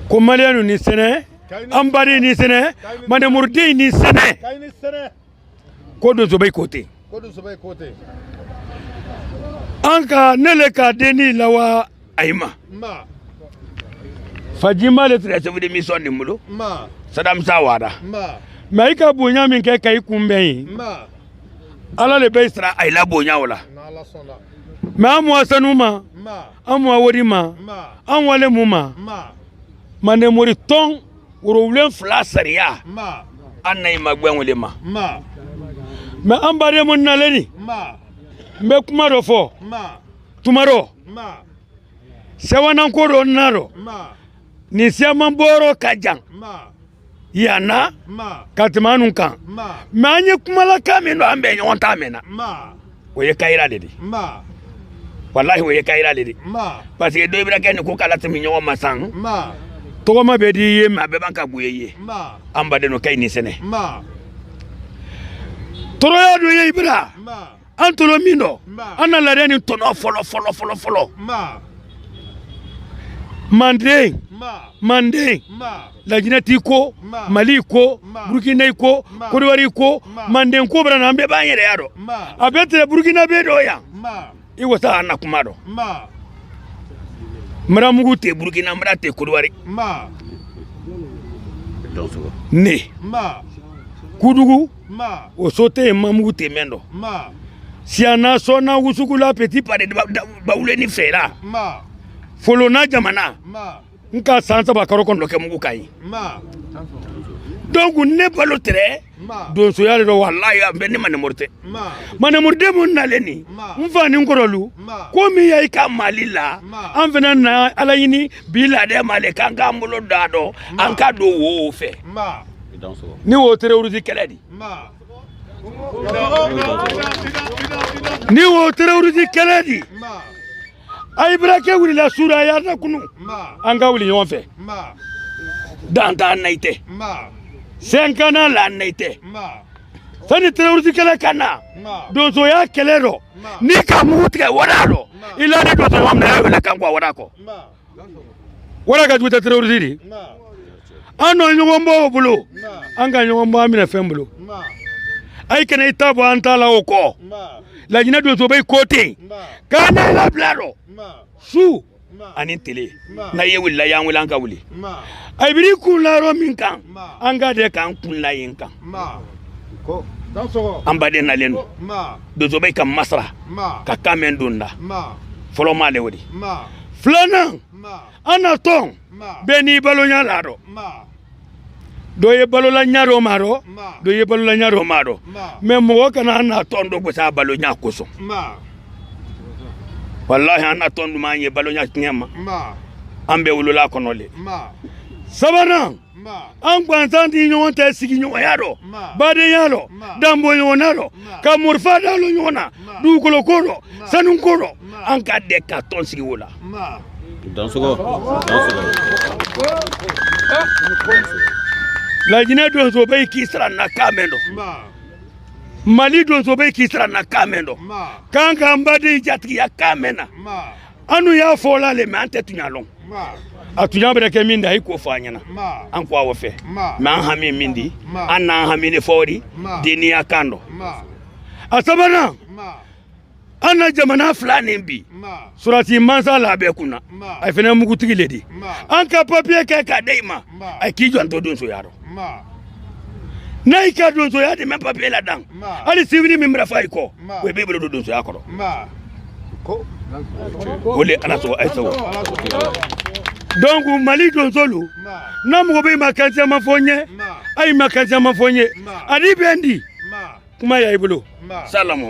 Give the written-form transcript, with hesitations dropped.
Ko maliyɛnnu ni sɛnɛ, an baden ni sɛnɛ, mandemuruden ni sɛnɛ, ko donsoba ko ten. An ka ne le ka denni lawa ayi ma fajima le tɛrɛ chef de mission nin bolo Sadam Sawada, mais i ka bonya min kɛ ka i kunbɛn yen, Ala le bɛ sara a la bonya o la. Mais an mɔ sanu ma, an mɔ wari ma, an wale mun ma mandemori tɔn worowulen fila sariya an na i ma gbɛn wele ma. Mais an baden mun nalen ni n bɛ kuma dɔ fɔ tuma dɔ sɛwanan ko dɔ na dɔ nin siyaman bɔyɔrɔ ka jan yan na ka tɛmɛ anw kan, mais an ye kumalakan min dɔn, an bɛɛ ɲɔgɔn t'a mɛn na, o ye kayira de di. Walahi, o ye kayira de di, parce que dɔ bɛ kɛ nin ko k'ala tɛmɛ ɲɔgɔn ma san tɔgɔma bɛ di i ye, mais a bɛɛ b'an ka bonya i ye. An baden o ka ɲi ni sɛnɛ tɔɔrɔya dɔ ye i bira an tolo min dɔ an na laada ni tɔnɔ fɔlɔ fɔlɔ fɔlɔ fɔlɔ. Manden, manden, Lajinɛ t'i ko, Mali ko, Burukina ko, Kodowari ko, manden ko bɛna na, an bɛɛ b'an yɛrɛ ya dɔn. A bɛɛ tɛ Burukina bɛ dɔ yan i wasa an na kuma dɔn. Maramugu tɛ Burukina, mara tɛ Kodowari. Ne Kudugu o so tɛ yen, mamugu tɛ mɛn dɔn. Siyana sɔnna wusugula petit pas de bawule ni fɛra folona jamana n ka san 3 karo kɔnɔ kɛ mugu ka ɲi. Donc ne balo tɛrɛ donsoya de dɔn, walayi a bɛ ne manemori tɛ manemoriden mun nalen ni n fa ni n kɔrɔlu ko min ya i ka Mali la, an fana na Ala ɲini bi laadɛ male k'an k'an bolo da dɔn, an ka don wo fɛ ni wo terroriste kɛlɛ di, ni wo terroriste kɛlɛ di. A Ibrahima wulila sura a y'a da kunu, an ka wuli ɲɔgɔn fɛ dan t'an na i tɛ sɛnkana la an na i tɛ sani terroriste kɛlɛ ka na donsoya kɛlɛ dɔ n'i ka mugu tigɛ wara dɔ i la ne donso ɲɔgɔn minɛ y'a wele kan kɔ wara kɔ wara ka jugu tɛ terroriste di. An nɔ ɲɔgɔn bɔ o bolo, an ka ɲɔgɔn bɔ an minɛ fɛn bolo. A ye kana i ta bɔ an ta la o kɔ. Lajinɛ donso bɛ ko ten k'an ne labila dɔ su ani tele n'a ye wulila y'an wele an ka wuli. A b'i kun la yɔrɔ min kan, an ka de k'an kun la yen kan. An baden nalen don donso bɛ ka masara ka kan mɛn don da fɔlɔ m'ale o de. Filanan, an na tɔn bɛɛ n'i balonya la dɔn. Dɔ ye balola ɲa dɔ ma dɔn, dɔ ye balola ɲa dɔ ma dɔn, mais mɔgɔ kana an na tɔn dɔ gosi a balonya kosɔn. Walahi, an na tɔn dun an ye balonya tiɲɛ ma, an bɛɛ wolola kɔnɔ le. Sabanan, an gansan ti ɲɔgɔn tɛ sigiɲɔgɔnya dɔ, badenya dɔ, danbɔɲɔgɔnna dɔ, ka morifa da lɔ ɲɔgɔn na, dugukolo ko dɔ, sanu ko dɔ, an ka dɛ ka tɔn sigi o la. Lajinɛ donso bɛ k'i sara na kan mɛn dɔn, Mali donso bɛ k'i sara na kan mɛn dɔn, k'an k'an baden jatigiya kan mɛn na. An dun y'a fɔ la le, mais an tɛ tunya lɔn. A tunya bɛ kɛ min da i k'o fɔ an ɲɛna, an ko awɔ fɛ, mais an hami min di, an n'an hami ne fɔ di denniya kan dɔn. A sabanan, an na jamana fila nin bi surasi mansa la bɛɛ kunna, a fana mugutigi le di. An ka papiye kɛ k'a di i ma, a k'i jɔ to donsoya dɔn. N'a y'i ka donsoya de mɛ papiye la dan, hali sibiri min bɛna fɔ a kɔ, o b'e bolo don donsoya kɔrɔ. O le Ala sɔgɔ a ye sago. Donc Mali donsolu n'a mɔgɔ bɛ ma kan caman fɔ n ye, a yi ma kan caman fɔ n ye, ani bɛ n di kuma y'a i bolo salamu.